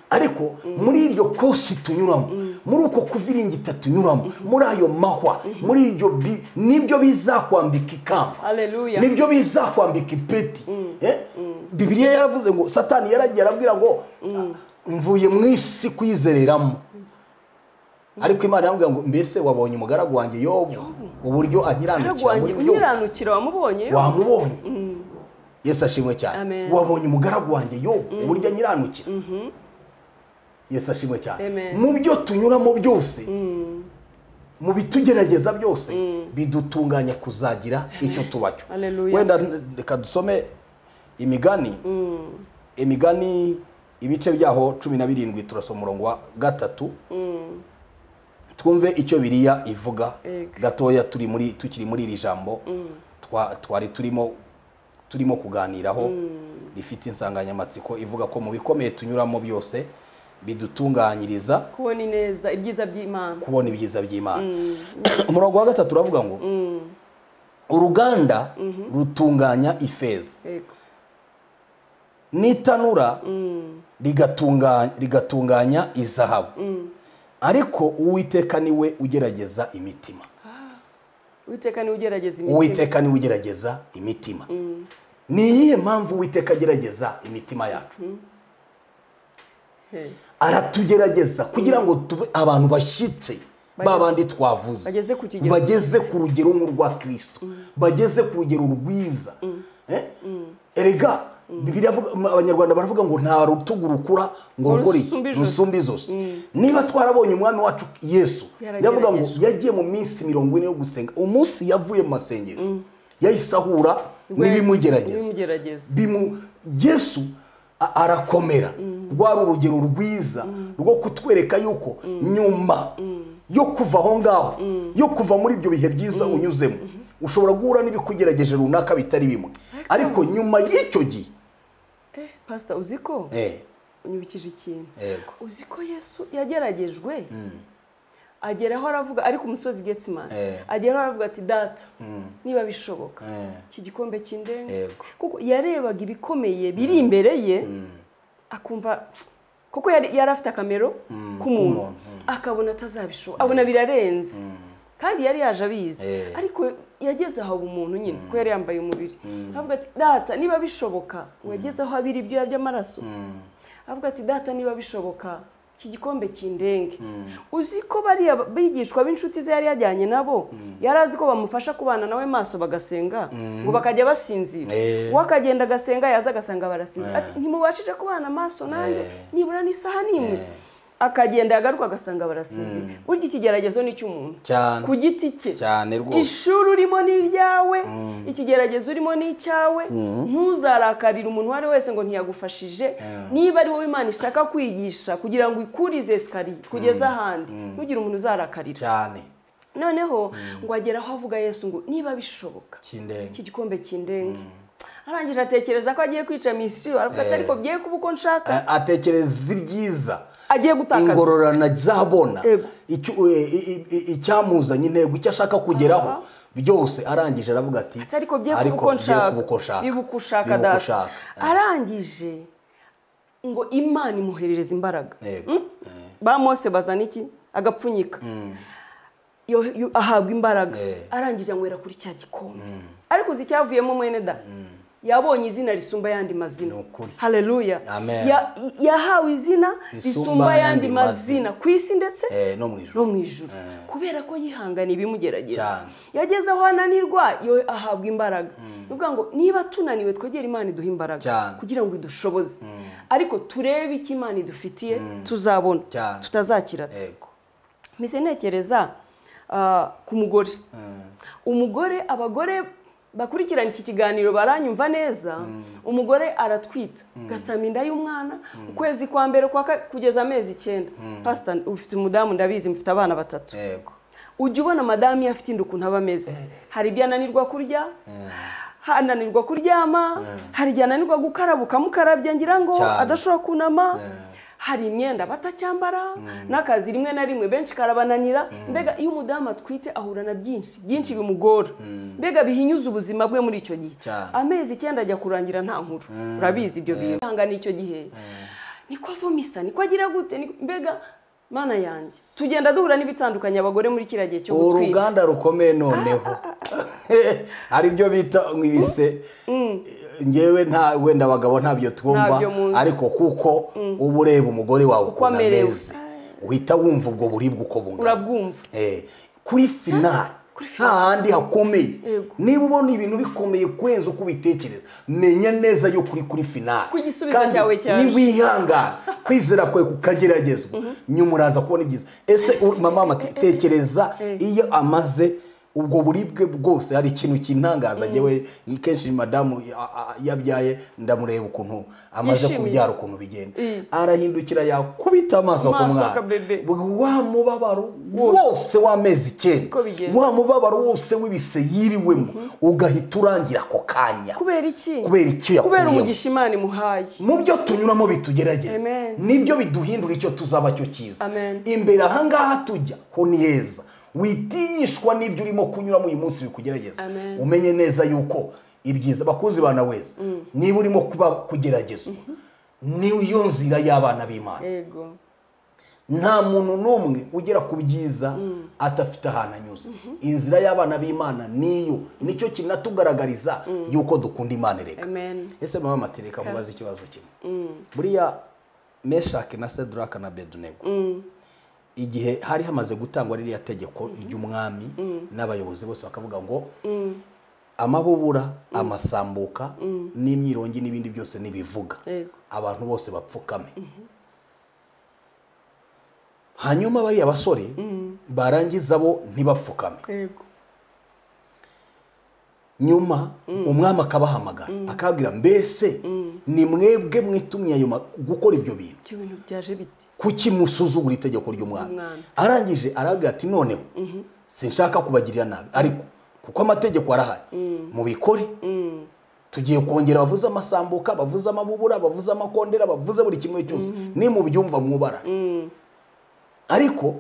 ariko muri iryo kosi tunyuramo, muri uko kuviringita tunyuramo, muri ayo mahwa, muri iryo nibyo bizakwambika ikamba, nibyo bizakwambika ipeti. Bibiliya yaravuze ngo Satani yaragiye arabwira ngo mvuye mu isi kwizereramo, ariko Imana yamubwira ngo mbese wabonye umugaragu wanjye Yobu uburyo ankiranukira muri byose? Wamubonye? Wamubonye. Yesu ashimwe cyane. Wabonye umugaragu wanjye Yobu uburyo anyiranukira. Yesu ashimwe cyane. Mu byo tunyuramo byose, mu bitugerageza byose, bidutunganya kuzagira icyo tubacyo. Wenda reka dusome imigani. Imigani ibice byaho 17 turasoma umurongo wa 3. Twumve icyo Bibiliya ivuga gatoya tukiri muri iri jambo twari turimo kuganiraho, rifite insanganyamatsiko ivuga ko mu bikomeye tunyuramo byose bidutunganyiriza kubona ineza ibyiza by'Imana, kubona ibyiza by'Imana. Umurongo wa 3 uravuga ngo uruganda rutunganya ifeza, n'itanura rigatunganya izahabu, ariko Uwiteka niwe ugerageza imitima. Uwiteka niwe ugerageza imitima. Uwiteka niwe ugerageza imitima. Ni iyihe mpamvu Uwiteka agerageza imitima yacu? Aratugerageza kugira ngo tube abantu bashyitse, babandi twavuze, bageze ku rugero nk'urwa Kristo, bageze ku rugero rwiza. Erega Bibiliya abanyarwanda baravuga ngo nta rutugu rukura ngo rukore iki, rusumba izosi. Niba twarabonye umwami wacu Yesu, yavuga ngo yagiye mu minsi 40 yo gusenga, umunsi yavuye mu masengesho yahise ahura n'ibimugerageza. Yesu arakomera. Rwari urugero rwiza rwo kutwereka yuko nyuma yo kuva aho ngaho, yo kuva muri ibyo bihe byiza unyuzemo, ushobora guhura n'ibikugerageje runaka bitari bimwe, ariko nyuma y'icyo gihe. Pastor, uziko unyibukije ikintu. Uziko Yesu yageragejwe, ageraho aravuga ari ku musozi Getsemani, ageraho aravuga ati data niba bishoboka iki gikombe cy'indenge, kuko yarebaga ibikomeye biri imbere ye, akumva kuko yari afite akamero k'umuntu, akabona atazabishobora, abona birarenze, kandi yari yaje abizi, ariko yageze aho umuntu nyine ko yari yambaye umubiri, avuga ati data niba bishoboka, wageze aho abiri ibyuya by'amaraso, avuga ati data niba bishoboka iki gikombe cy'indenge. Uzi ko bariya bigishwa b'inshuti ze yari yajyanye nabo, yari azi ko bamufasha kubana nawe maso bagasenga, ngo bakajya basinzira, wakagenda agasenga yaza agasanga barasinzira, ati ntimubashije kubana maso nanjye nibura n'isaha n'imwe, akagenda yagaruka agasanga barasinzira. Burya ikigeragezo ni cy'umuntu ku giti cye, ishuri urimo ni iryawe, ikigeragezo urimo ni icyawe. Ntuzarakarira umuntu uwo ari wese ngo ntiyagufashije. Niba ari wowe Imana ishaka kwigisha kugira ngo ikurize esikariye kugeza ahandi, ntugire umuntu uzarakarira cyane. Noneho ngo agera aho avuga Yesu ngo niba bishoboka iki gikombe cy'indenge. Arangije atekereza ko agiye kwica misiyo, aravuga ati ariko bye kuba uko nshaka, atekereza ibyiza agiye gutakaza, ingororano azabona, icyamuzanye, intego, icyo ashaka kugeraho byose. Arangije aravuga ati ariko bye kuba uko nshaka, biba uko ushaka data. Arangije ngo Imana imuherereza imbaraga. Ba Mose bazana iki, agapfunyika, ahabwa imbaraga, arangije anywera kuri cya gikombe. Ariko uzi icyavuyemo mwene da? Yabonye izina risumba yandi mazina. Haleluya. Yahawe izina risumba yandi mazina ku isi ndetse no mu ijuru, kubera ko yihangana ibimugerageza. Yageze aho ananirwa, yo ahabwa imbaraga. Nuvuga ngo niba tunaniwe twegere Imana iduha imbaraga kugira ngo idushoboze, ariko turebe icyo Imana idufitiye tuzabona, tutazakirata. Mpise ntekereza ku mugore. Umugore, abagore bakurikirana iki kiganiro baranyumva neza. Umugore aratwita, gasama inda y'umwana ukwezi kwa mbere kwa kugeza amezi 9. Pastor, ufite umudamu ndabizi, mufite abana 3. Yego. Ujya ubona madamu afite inda ukuntu aba ameze. Hari ibyo ananirwa kurya, ananirwa kuryama, hari igihe ananirwa gukaraba ukamukarabya ngira ngo adashobora kunama, hari imyenda batacyambara, n'akazi rimwe na rimwe benshi karabananira. Mbega iyo umudamu atwite ahura na byinshi byinshi bimugora, mbega bihinyuza ubuzima bwe muri icyo gihe. Amezi 9 ajya kurangira nta nkuru, urabizi ibyo bintu. Hangana icyo gihe niko avomisa, niko agira gute, mbega Mana yanjye tugenda duhura n'ibitandukanye abagore muri kiriya gihe cyo gutwita. Uruganda rukomeye noneho ari byo bita ibise. Ngewe nta wenda abagabo ntabyo twumva, ariko kuko uba ureba umugore wawe uko ameze uhita wumva ubwo buribwe uko bungana, urabwumva. Kuri finale, Hahandi hakomeye. Niba ubona ibintu bikomeye kurenza uko ubitekereza, menya neza yo kuri finale. Ku gisubizo cyawe cyaje. Niwihangana, kwizera kwawe kukageragezwa, nyuma uraza kubona ibyiza. Ese mama tekereza iyo amaze ubwo buribwe bwose, hari ikintu kintangaza njyewe kenshi madamu yabyaye ndamureba ukuntu amaze kubyara ukuntu bigenda, arahindukira yakubita amaso ku mwana, wa mubabaro wose w'amezi 9, wa mubabaro wose w'ibise yiriwemo ugahita urangira ako kanya. Kubera iki? Kubera icyo yakuyemo, kubera umugisha Imana imuhaye. Mu byo tunyuramo bitugerageza nibyo biduhindura icyo tuzaba cyo cyiza. Imbere ahangaha tujya ho ni heza. Witinyishwa n'ibyo urimo kunyuramo uyu munsi bikugerageza, umenye neza yuko ibyiza bakunzi bana weza, niba urimo kuba kugeragezwa niyo nzira y'abana b'Imana. Nta muntu n'umwe ugera ku byiza atafite ahantu anyuze. Inzira y'abana b'Imana niyo, nicyo kinatugaragariza yuko dukunda Imana. Reka ese mama matereka mubaze ikibazo kimwe. Buriya Meshaki na Sedraka na Abedunego, igihe hari hamaze gutangwa ririya tegeko ry'umwami n'abayobozi bose bakavuga ngo amabubura, amasambuka n'imyirongi n'ibindi byose nibivuga, abantu bose bapfukame. Hanyuma bariya basore barangiza bo ntibapfukame. Nyuma umwami akabahamagara akabwira, mbese ni mwebwe mwitumye ayo gukora ibyo bintu? Kuki musuzugura itegeko ry'umwami? Arangije aravuga ati noneho sinshaka kubagirira nabi, ariko kuko amategeko arahari mubikore. Tugiye kongera bavuze amasambuka, bavuze amabubura, bavuze amakondera, bavuze buri kimwe cyose, ni mu byumva mwubara. Ariko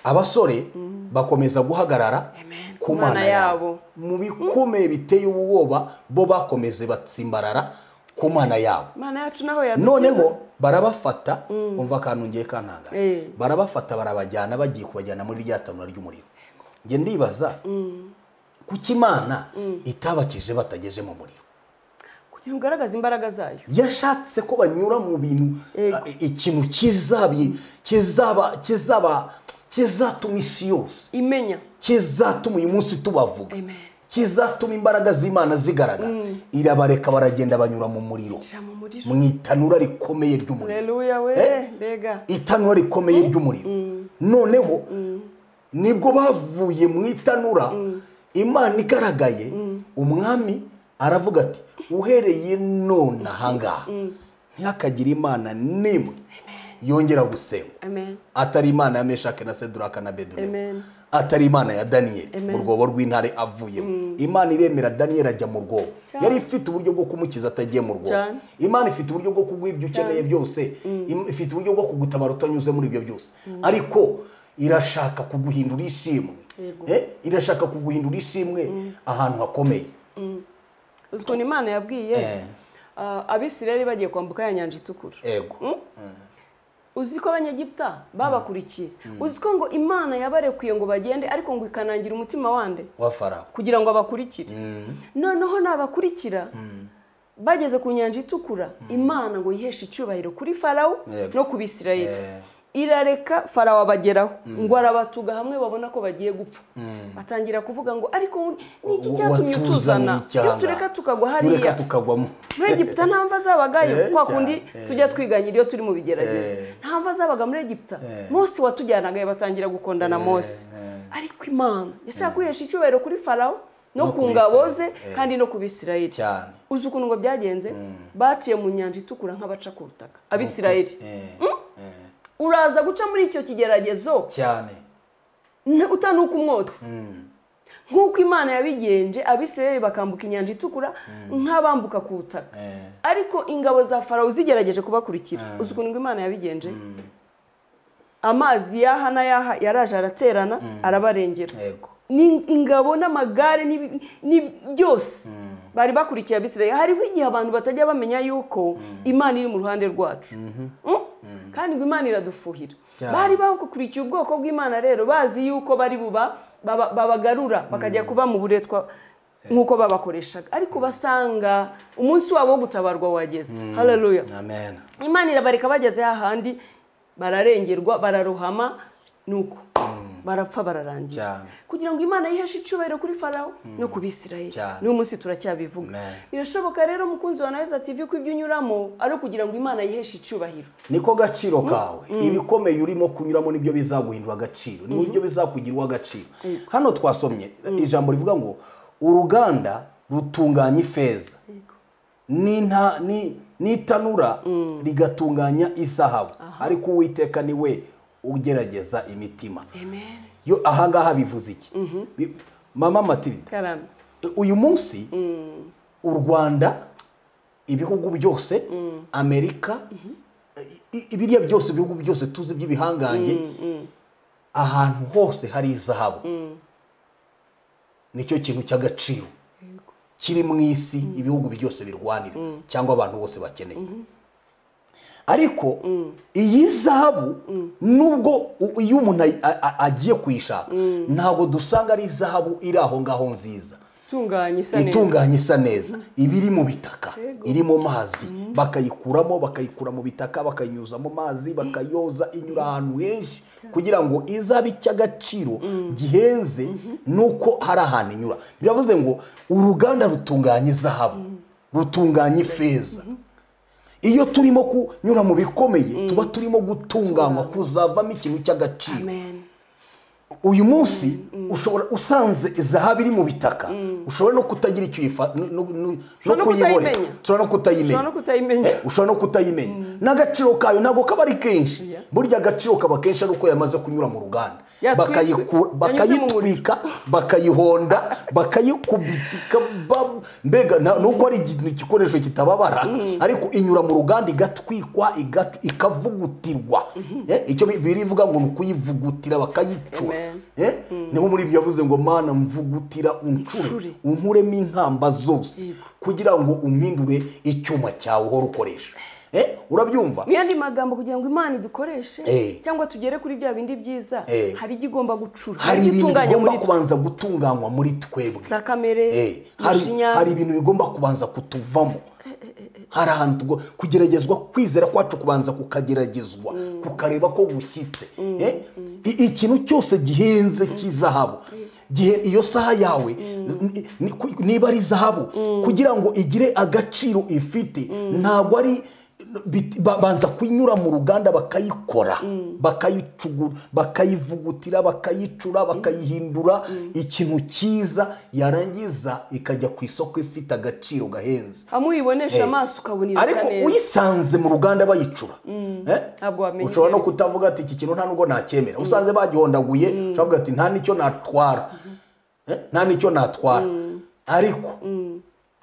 abasore bakomeza guhagarara ku Mana yabo. Mu bikomeye biteye ubwoba bo bakomeze batsimbarara ku Mana yabo. Noneho barabafata, umva akantu ngiye kantangaje, barabafata barabajyana, bagiye kubajyana muri rya tanura ry'umuriro. Nge ndibaza kuki Imana itabakije batageje mu muriro, kugira ugaragaze imbaraga zayo. Yashatse ko banyura mu bintu, ikintu kizaba kizatuma isi yose imenya, kizatuma uyu munsi tubavuga, kizatuma imbaraga z'Imana zigaragara. Irabareka baragenda banyura mu muriro, mu itanura rikomeye ry'umuriro. Haleluya we, mbega itanura rikomeye ry'umuriro. Noneho nibwo bavuye mu itanura, Imana igaragaye, umwami aravuga ati uhereye none ahangaha ntihakagire Imana n'imwe yongera gusenga atari Imana ya Meshaki na Sedraka na Abedunego, atari Imana ya Daniyeli mu rwobo rw'intare avuyemo. Imana iremera Daniyeli ajya mu rwobo, yari ifite uburyo bwo kumukiza atagiye mu rwobo. Imana ifite uburyo bwo kuguha ibyo ukeneye byose, ifite uburyo bwo kugutabara utanyuze muri ibyo byose, ariko irashaka kuguhindura ishimwe. Irashaka kuguhindura ishimwe ahantu hakomeye. Uzi ukuntu Imana yabwiye Abisirayeli bagiye kwambuka ya nyanja itukura. Uzi ko Abanyegiputa babakurikiye. Uzi ko ngo Imana yabarekuye ngo bagende, ariko ngo ikanangira umutima wande wa Farawo kugira ngo abakurikire. Noneho nabakurikira bageze ku nyanja itukura, Imana ngo yiheshe icyubahiro kuri Farawo no ku Bisirayeli. Irareka Farawo abageraho ngo arabatuga hamwe babona ko bagiye gupfa. Batangira kuvuga ngo ariko niki cyatumye utuzana? Iyo tureka tukagwa hariya, muri Egiputa nta mva zabagayo, kwa kundi tujya twiganyira iyo turi mu bigeragezo. Nta mva zabaga muri Egiputa. Mose watujyanaga, batangira gukondana Mose. Ariko Imana yashaka kwihesha icyubahiro kuri Farawo no ku ngabo ze kandi no ku Bisirayeli. Uzi ukuntu ngo byagenze? Baciye mu nyanja itukura nk'abaca ku butaka Abisirayeli. Uraza guca muri icyo kigeragezo cyane utanuka umwotsi. Nk'uko Imana yabigenje Abisirayeli bakambuka inyanja itukura nk'abambuka ku butaka, ariko ingabo za Farawo zigerageje kubakurikira. Uzi ukuntu Imana yabigenje? Amazi yaha na yaha yaraje araterana arabarengera. Ingabo n'amagare ni byose bari bakurikiye Abisirayeli. Hariho igihe abantu batajya bamenya yuko Imana iri mu ruhande rwacu, kandi ngo Imana iradufuhira. Bari bakurikiye ubwoko bw'Imana rero bazi yuko bari buba babagarura bakajya kuba mu buretwa nk'uko babakoreshaga, ariko basanga umunsi wabo wo gutabarwa wageze. Haleluya, amen. Imana irabareka bageze hahandi bararengerwa, bararohama. Nuko Barapfa bararangira. Kugira ngo Imana yiheshe icyubahiro kuri Farawo no ku Bisirayeli. N'uyu munsi turacyabivuga. Birashoboka rero mukunzi wa Neza TV ko ibyo unyuramo ari kugira ngo Imana yiheshe icyubahiro. Niko gaciro kawe. Ibikomeye urimo kunyuramo nibyo bizaguhindura agaciro. Nibyo bizakugira uw'agaciro. Hano twasomye ijambo rivuga ngo uruganda rutunganya ifeza. N'itanura rigatunganya izahabu. Ariko Uwiteka ni we ugerageza imitima. Yo ahangaha bivuze iki? Mama Matilda, uyu munsi u Rwanda, ibihugu byose, Amerika, ibiriya byose, ibihugu byose tuzi by'ibihangange, ahantu hose hari izahabu. Nicyo kintu cy'agaciro kiri mu isi, ibihugu byose birwanira cyangwa abantu bose bakeneye. Ariko iyi zahabu nubwo iyo umuntu agiye kuyishaka ntabwo dusanga ari zahabu iri aho ngaho nziza itunganye isa neza, ibiri mu bitaka, iri mu mazi, bakayikuramo, bakayikura mu bitaka, bakayinyuza mu mazi, bakayoza, inyura ahantu henshi kugira ngo izabe icy'agaciro gihenze, nuko hari ahantu inyura. Biravuze ngo uruganda rutunganya izahabu, rutunganya ifeza. Iyo turimo kunyura mu bikomeye tuba turimo gutunganywa kuzavamo ikintu cy'agaciro. Uyu munsi ushobora usanze izahabu iri mu bitaka, ushobora no kutagira icyo uyifa no kuyibona, ushobora no kutayimenya, ushobora no kutayimenya. N'agaciro kayo ntabwo kaba ari kenshi. Burya agaciro kaba kenshi ari uko yamaze kunyura mu ruganda, bakayitwika, bakayihonda, bakayikubitika, mbega nuko ari igikoresho kitababara, ariko inyura mu ruganda igatwikwa, ikavugutirwa. Icyo birivuga ngo ni ukuyivugutira, bakayicura. Niho muri ibyo yavuze ngo Mana mvugutira uncure, unkuremo inkamba zose kugira ngo umpindure icyuma cyawe uhora ukoresha. Urabyumva? Mu yandi magambo, kugira ngo Imana idukoreshe cyangwa tugere kuri bya bindi byiza, hari ibyo igomba gucura, hari ibintu bigomba kubanza gutunganywa muri twebwe, za kamere, hari ibintu bigomba kubanza kutuvamo. Hari ahantu kugeragezwa, kwizera kwacu kubanza kukageragezwa, kukareba ko gushyitse. Ikintu cyose gihenze cy'izahabu, iyo saha yawe niba ari zahabu, kugira ngo igire agaciro ifite, ntabwo ari banza kuyinyura mu ruganda bakayikora, bakayicugura, bakayivugutira, bakayicura, bakayihindura ikintu cyiza, yarangiza ikajya ku isoko ifite agaciro gahenze. Amuyibonesha amaso ukabona. Ariko uyisanze mu ruganda bayicura, ushobora no kutavuga ati iki kintu nta nubwo nacyemera. Usanze bagihondaguye, ushobora ati nta nicyo natwara, nta nicyo natwara. Ariko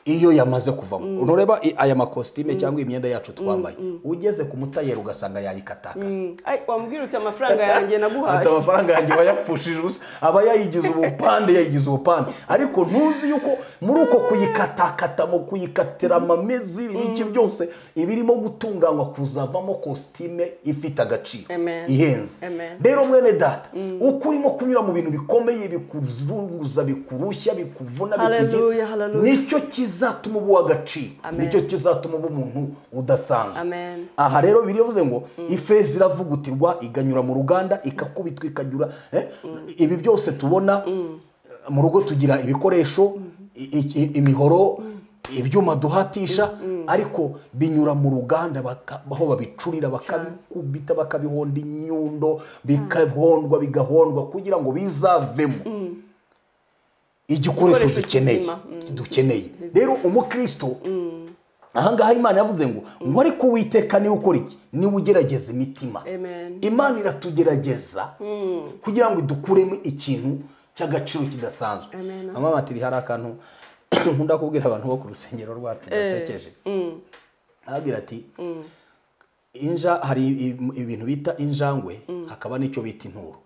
iyo yamaze kuvamo, nureba aya makositime cyangwa imyenda yacu twambaye, ugeze ku mutayeri ugasanga yayikatakase. Wambwira uti amafaranga yanjye naguhaye, amafaranga yanjye wayapfushije ubusa, aba yayigize ubupande, yayigize ubupande. Ariko ntuzi yuko muri uko kuyikatakata, mu kuyikatira amamezi, ibiki byose ibirimo gutunganywa kuzavamo kositime ifite agaciro ihenze. Rero mwene data, uko urimo kunyura mu bintu bikomeye bikuzunguza, bikurushya, bikuvuna, bikugira, nicyo kizatuma uba uw'agaciro, nicyo kizatuma uba umuntu udasanzwe. Aha rero birivuze ngo ifeza iravugutirwa, iganyura mu ruganda, ikakubitwa, ikanyura. Ibi byose tubona mu rugo, tugira ibikoresho, imihoro, ibyuma duhatisha, ariko binyura mu ruganda aho babicurira, bakabikubita, bakabihonda inyundo, bikahondwa, bigahondwa kugira ngo bizavemo igikoresho dukeneye. Rero umukristo ahangaha Imana yavuze ngo ariko Uwiteka niwe ukora iki? Niwe ugerageza imitima. Imana iratugerageza kugira ngo idukuremo ikintu cy'agaciro kidasanzwe. Mama Matiri, hari akantu nkunda kubwira abantu bo ku rusengero rwacu gashekeje. Aragira ati hari ibintu bita injangwe, hakaba n'icyo bita inturo.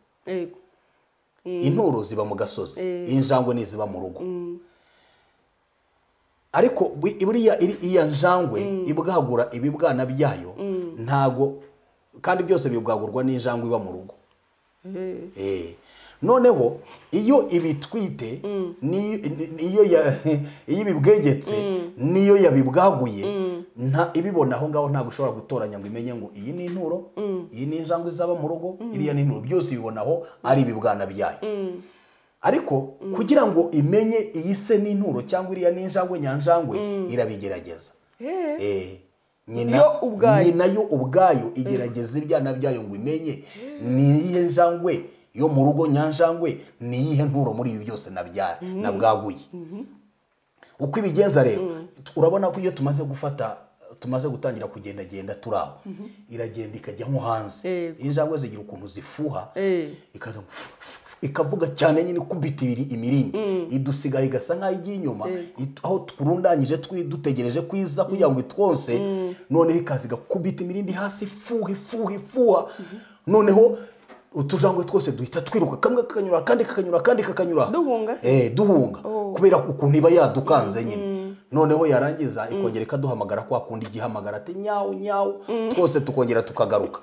Inturo ziba mu gasozi, injangwe niziba mu rugo. Ariko buriya iya njangwe ibwagura ibibwana byayo, ntago kandi byose bibwagurwa n'injangwe iba mu rugo. Noneho iyo ibitwite niyo iyo ibibwegetse niyo yabibwaguye nta ibibona aho ngaho ntabwo ushobora gutoranya ngo imenye ngo iyi ni inturo, iyi ni injangwe izaba mu rugo, iriya ni inturo, byose ibibonaho ari ibibwana byayo. Ariko kugira ngo imenye iyi se ni inturo cyangwa iriya ni injangwe nyanjangwe, irabigerageza. Nyina yo ubwayo igerageza ibyana byayo ngo imenye ni iyihe njangwe yo mu rugo nyanjangwe, ni iyihe nturo muri ibi byose nabwaguye. Uko ibigenza rero, urabona ko iyo tumaze gufata, tumaze gutangira kugendagenda turaho, iragenda ikajya nko hanze. Injangwe zigira ukuntu zifuha, ikaza ikavuga cyane nyine kubita ibiri imirindi, idusigaye igasa nkaho igiye inyuma, aho turundanyije dutegereje kwiza kugira ngo itwonse, noneho ikaza igakubita imirindi hasi, fuha ifuha ifuha, noneho utujangwe twose duhita twiruka, kamwe kakanyura kandi kakanyura kandi kakanyura, duhunga duhunga kubera ukuntu iba yadukanze nyine. Noneho yarangiza ikongera ikaduhamagara kwa kundi igihamagara ati nyawu nyawu, twose tukongera tukagaruka.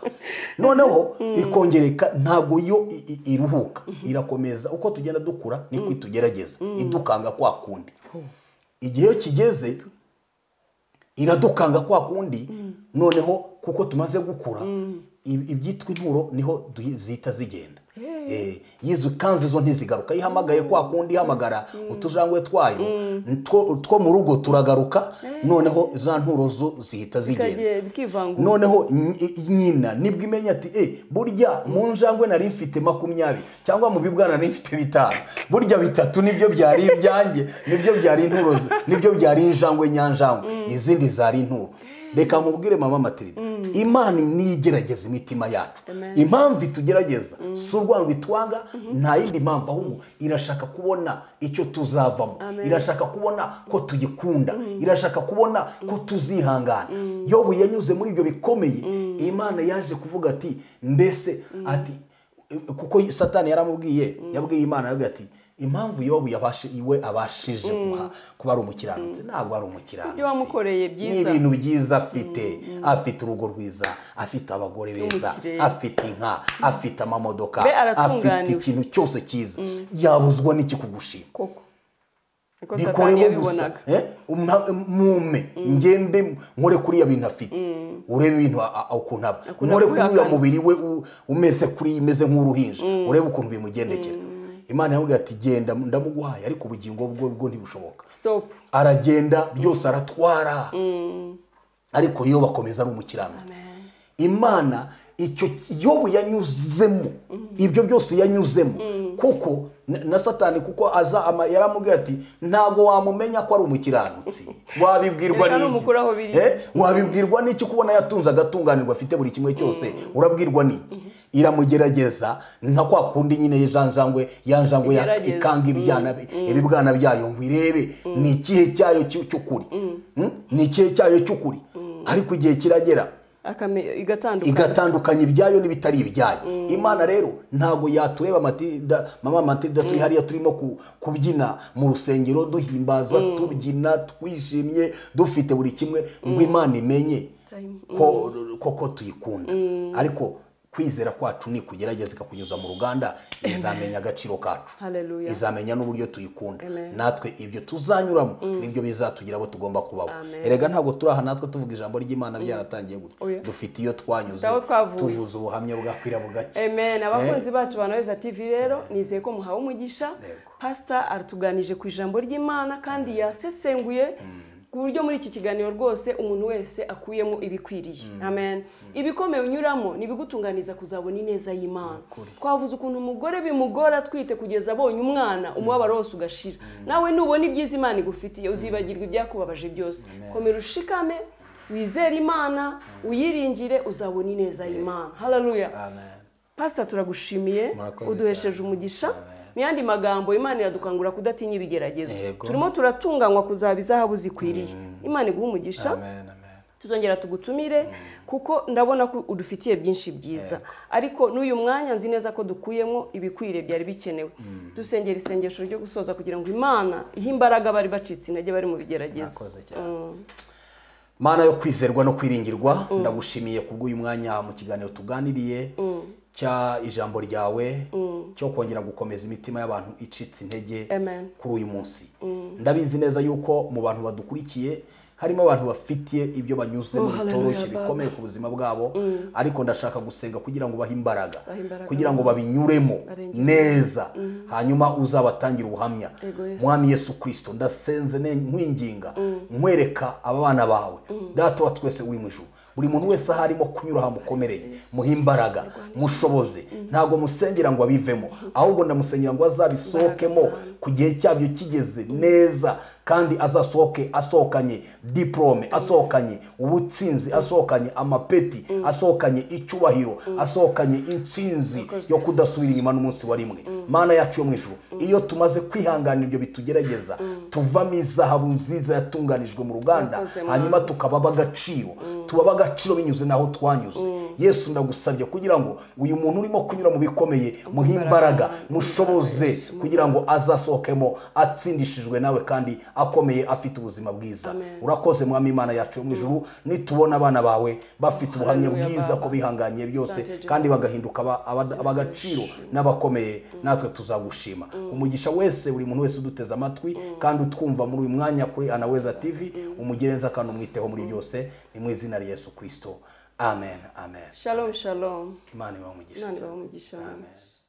Noneho ikongereka, ntago yo iruhuka, irakomeza uko tugenda dukura niko itugerageza, idukanga kwa kundi. Igihe kigeze iradukanga kwa kundi, noneho kuko tumaze gukura ibyitwa inturo niho zihita zigenda. Yizu kanze zo ntizigaruka, ihamagaye kwa kundi ihamagara utujangwe twayo two mu rugo turagaruka, noneho za nturo zo zihita zigenda. Noneho nyina nibwo imenya ati burya mu njangwe nari mfite 20 cyangwa mu bibwana nari mfite 5, burya 3 nibyo byari ibyanjye, nibyo byari inturo, nibyo byari injangwe nyanjangwe, izindi zari inturo. Reka nkubwire mama Matilda, Imana nigerageza imitima yacu. Impamvu itugerageza si urwango itwanga, nta yindi mpamvu, ahubwo irashaka kubona icyo tuzavamo, irashaka kubona ko tugikunda, irashaka kubona ko tuzihangana. Yobu yanyuze muri ibyo bikomeye, Imana yaje kuvuga ati mbese ati kuko Satani yaramubwiye, yabwiye Imana yabwiye ati impamvu Yobu iwe abashije kuba ari umukiranutsi, ntabwo ari umukiranutsi, ibyo wamukoreye byiza ni ibintu byiza afite, afite urugo rwiza, afite abagore beza, afite inka, afite amamodoka, afite ikintu cyose cyiza, yabuzwa n'iki kugushima? Koko bikoreho gusa mume ngende nkore kuriya bintu afite, urebe ibintu ukuntu aba, nkore kuriya mubiri we umeze kuri imeze nk'uruhinja, urebe ukuntu bimugendekera. Imana yamubwiye ati genda ndamuguhaye, ariko ubugingo bwo ntibushoboka. Aragenda byose aratwara, ariko yo bakomeza ari umukiranutsi. Imana icyo Yobu yanyuzemo, ibyo byose yanyuzemo, kuko na Satani kuko aza yaramubwiye ati ntago wamumenya ko ari umukiranutsi, wabibwirwa n'iki? Wabibwirwa n'iki kubona yatunze agatunganirwa afite buri kimwe cyose, urabwirwa n'iki? Iramugerageza nka kwa kundi nyine yanjangwe ikanga ibyana ibibwana byayo ngo irebe ni ikihe cyayo cy'ukuri, ni ikihe cyayo cy'ukuri. Ariko igihe kiragera igatandukanya ibyayo n'ibitari ibyayo. Imana rero ntago yatureba Matilda, mama Matilda turi hariya turimo kubyina mu rusengero duhimbaza, tubyina twishimye dufite buri kimwe, ngo Imana imenye ko koko tuyikunda. Ariko kwizera kwacu ni kugerageza ikakunyuza mu ruganda, izamenya agaciro kacu, izamenya n'uburyo tuyikunda. Natwe ibyo tuzanyuramo nibyo bizatugira abo tugomba kubaho. Erega ntabwo turaha natwe tuvuga ijambo ry'Imana byaratangiye gutya, dufite iyo twanyuze tuvuze ubuhamya bwakwira bugake. Amen. Abakunzi bacu ba Noheza TV rero nizeye ko muhawe umugisha. Pastor aratuganije ku ijambo ry'Imana kandi yasesenguye ku buryo muri iki kiganiro rwose umuntu wese akuyemo ibikwiriye. Amen. Ibikomeye unyuramo nibigutunganiza kuzabona ineza y'Imana. Twavuze ukuntu umugore bimugora twite kugeza abonye umwana, umubabaro wose ugashira. Nawe nubona ibyiza Imana igufitiye uzibagirwa ibyakubabaje byose. Komera ushikame, wizere Imana, uyiringire, uzabona ineza y'Imana. Hallelujah. Amen. Pastor turagushimiye, uduhesheje umugisha. Miyandi magambo Imana iradukangura kudatinya ibigeragezo. Turimo turatunganywa kuzaba izahabu zikwiriye. Imana iguhe umugisha. Amen, amen. Tuzongera tugutumire kuko ndabona ko udufitiye byinshi byiza. Ariko n'uyu mwanya nzi neza ko dukuyemo ibikwiriye byari bikenewe. Dusengera isengesho ryo gusoza kugira ngo Imana ihe imbaraga bari bacitse intege bari mu bigeragezo. Mana yo kwizerwa no kwiringirwa, ndagushimiye kubw'uyu mwanya mu kiganiro tuganiriye. Cya ijambo ryawe cyo kongera gukomeza imitima y'abantu icitse intege kuri uyu munsi. Ndabizi neza yuko mu bantu badukurikiye harimo abantu bafitiye ibyo banyuzemo bitoroshye bikomeye ku buzima bwabo, ariko ndashaka gusenga kugira ngo bahe imbaraga, kugira ngo babinyuremo neza, hanyuma uzabatangira ubuhamya. Mwami Yesu Kristo, ndasenze nkwinginga nkwereka aba bana bawe, Data wa twese uri mu ijuru, buri muntu wese aharimo kunyura hamukomereye, muhe imbaraga, mushoboze. Ntago musengera ngo abivemo, ahubwo ndamusengera ngo azabisohokemo ku gihe cyabyo kigeze neza, kandi azasohoke asohokanye diplome, asohokanye ubutsinzi, asohokanye amapeti, asohokanye icyubahiro, asohokanye intsinzi yo kudasubira inyuma n'umunsi wa rimwe. Mana yacu yo mu ijuru, iyo tumaze kwihanganira ibyo bitugerageza, tuvamo izahabu nziza yatunganijwe mu ruganda, hanyuma tukaba ab'agaciro, tuba agaciro binyuze naho twanyuze. Yesu, ndagusabye kugira ngo uyu muntu urimo kunyura mu bikomeye muhe imbaraga, mushoboze kugira ngo azasohokemo atsindishijwe nawe kandi akomeye, afite ubuzima bwiza. Urakoze Mwami Imana yacu mu ijuru, nitubona abana bawe bafite ubuhamya bwiza ko bihanganiye byose kandi bagahinduka abagaciro n'abakomeye, natwe tuzagushima. Umugisha wese buri muntu wese uduteze amatwi kandi utwumva muri uyu mwanya kuri Anaweza TV, umugirenza kandi umwiteho muri byose, ni mu izina rya Yesu Kristo. Amen, amen. Shalom, shalom. Imana ibahe umugisha. Imana ibahe umugisha. Amen.